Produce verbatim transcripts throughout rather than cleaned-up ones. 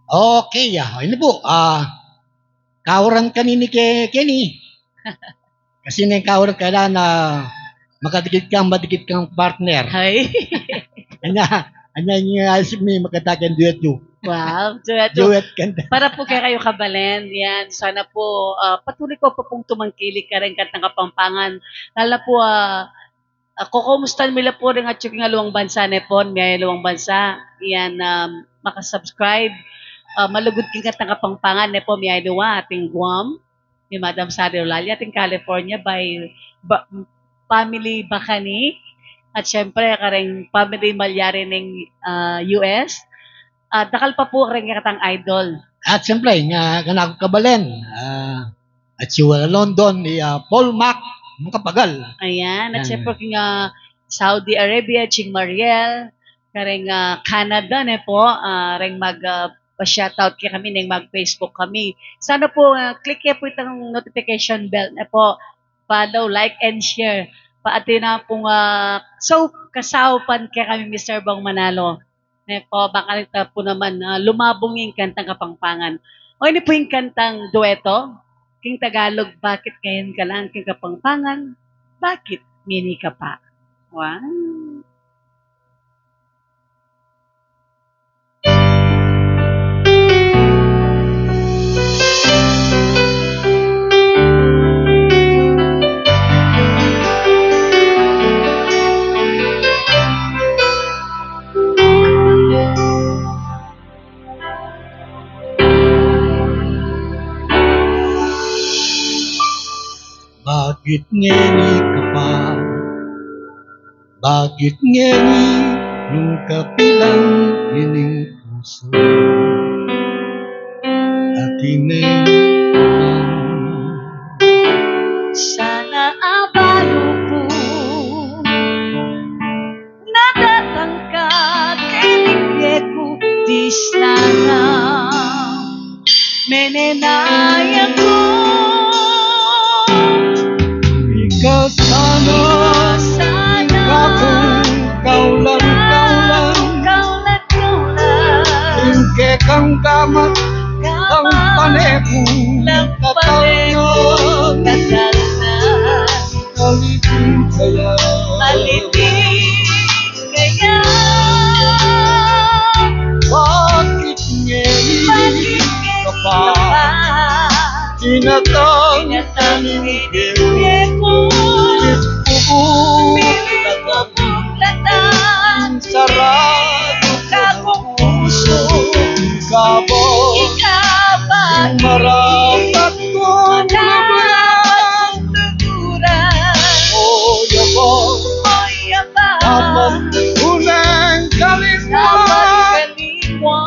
Okay, ah, ini po, ah, kauran kanini ke-, keni. Kasi neng kauran kailangan na makadikit ka, madikit kang partner. Ay. Anya, anya yung, ah, si mi makatakan duet yu. Wow, duet yu. Duet kanta. Para po kaya kayo kabalen, yan. Sana po, ah, patuloy ko po pong tumangkilik kareng kantang Kapampangan. Lalo na po, ah, ah, kukumustan mi la po ring atyu king aluang bansa, ne po, miyaya aluang bansa. Yan, um, makasubscribe. Ah, malugud king kantang Kapampangan, ne po, miyaya aluang ating Guam, ni Madam Sally Eulalia, ating California, by ba-, family Bacani. At syempre, kareng family Malyari ning, ah, U S. At dakal pa po kareng katang idol. At syempre, nga, kanaku kabalen, ah, at si Wala London, ni, ah, Paul Mac, makapagal. Ayan, at yan. Syempre, king, ah, Saudi Arabia, Ching Mariel, kareng, ah, Canada, ne po, ah, reng mag, ah, pa-shoutout ke kami, neng mag-Facebook kami. Sana po, ah, click ye po itang notification bell, ne po, follow, like, and share. Pati na pong, ah, so, kasaupan ke kami, Mister Bong Manalo. Ne po, baka rin ta po naman, ah, lumabong ing kantang Kapampangan. O, ini po ing kantang dueto, king Tagalog, Bakit Ngayon Ka Lang, king Kapampangan, Bakit Ngeni Ka Pa? Wow. Bakit ngeni ka pa? Bakit ngeni nung kapilan ining pusu? Atin e naman. Sana abalu ku na datang ka keni, e ku disnan, menenaya ku. Ika sana, ika sana, ika kung kaulan, kaulan, kaulan, kaulan. Ing kekang gamat, gamat, ang pane kung, ang pane kung tatalnan, tatalnan. Alitin kaya. Alitin kaya. Bakit ngeni, bakit ngeni ka pa? Ka pa? Dinatang, dinatang king e ku. Pilit ku pung latan. Pilit ku pung latan. Saradu ka kung pusu. Ika ba? Ika ba? Marapat kung, marapat kung luguran. O ya ba? O ya ba? Apat ku neng kalingwan. Apat kalingwan.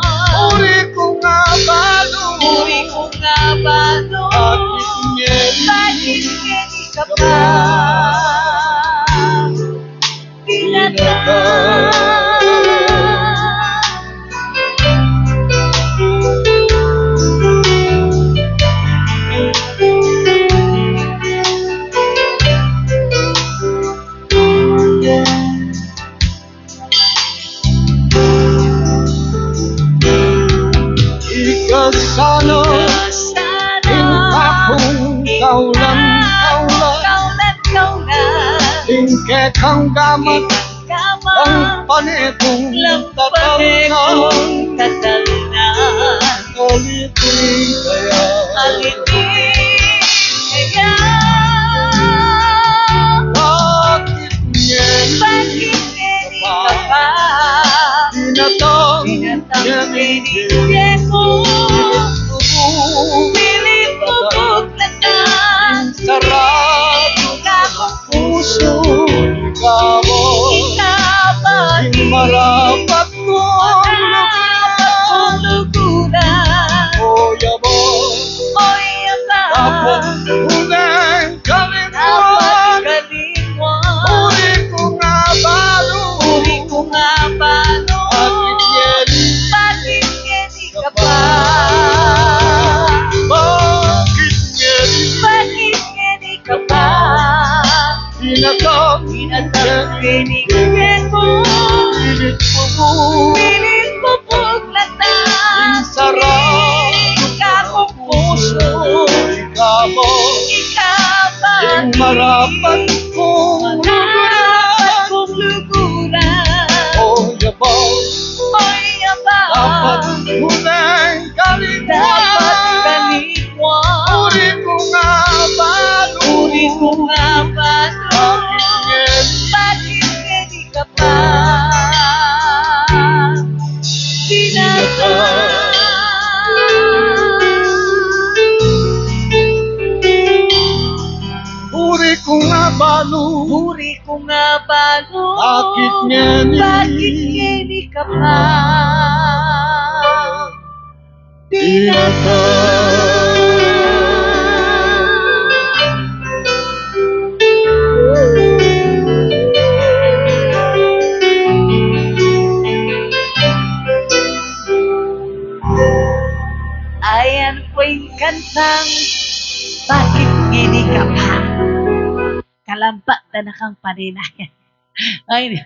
Uri kung abalu. Uri kung abalu. Bakit ngeni? Bakit ngeni ka pa? Binatang. Ika sana, ika sana, ing kakung kaulan, kaulan, kaulan, kaulan. Ing kekang gamat, ing kekang gamat, ang pane kung, lang pane kung tatalnan, tatalnan. Alitin kaya. Alitin kaya. Bakit ngeni? Bakit ngeni ka pa? Dinatang, dinatang king e ku. Pilit ku pung latan. Saradu ka kung pusu. Ika ba? Ika ba? Marapat kung, marapat kung luguran. O ya ba? O ya ba? Apat ku neng kalingwan. Apat kalingwan. Uri kung abalu. Uri kung abalu. Bakit ngeni? Bakit ngeni ka pa? Balu. Buri kung abalu. Bakit ngeni? Bakit ngeni ka pa dinatang? Ayan pu ing kantang Bakit Ngeni Ka Pa. Kalampat da na kang paninayan. Ay,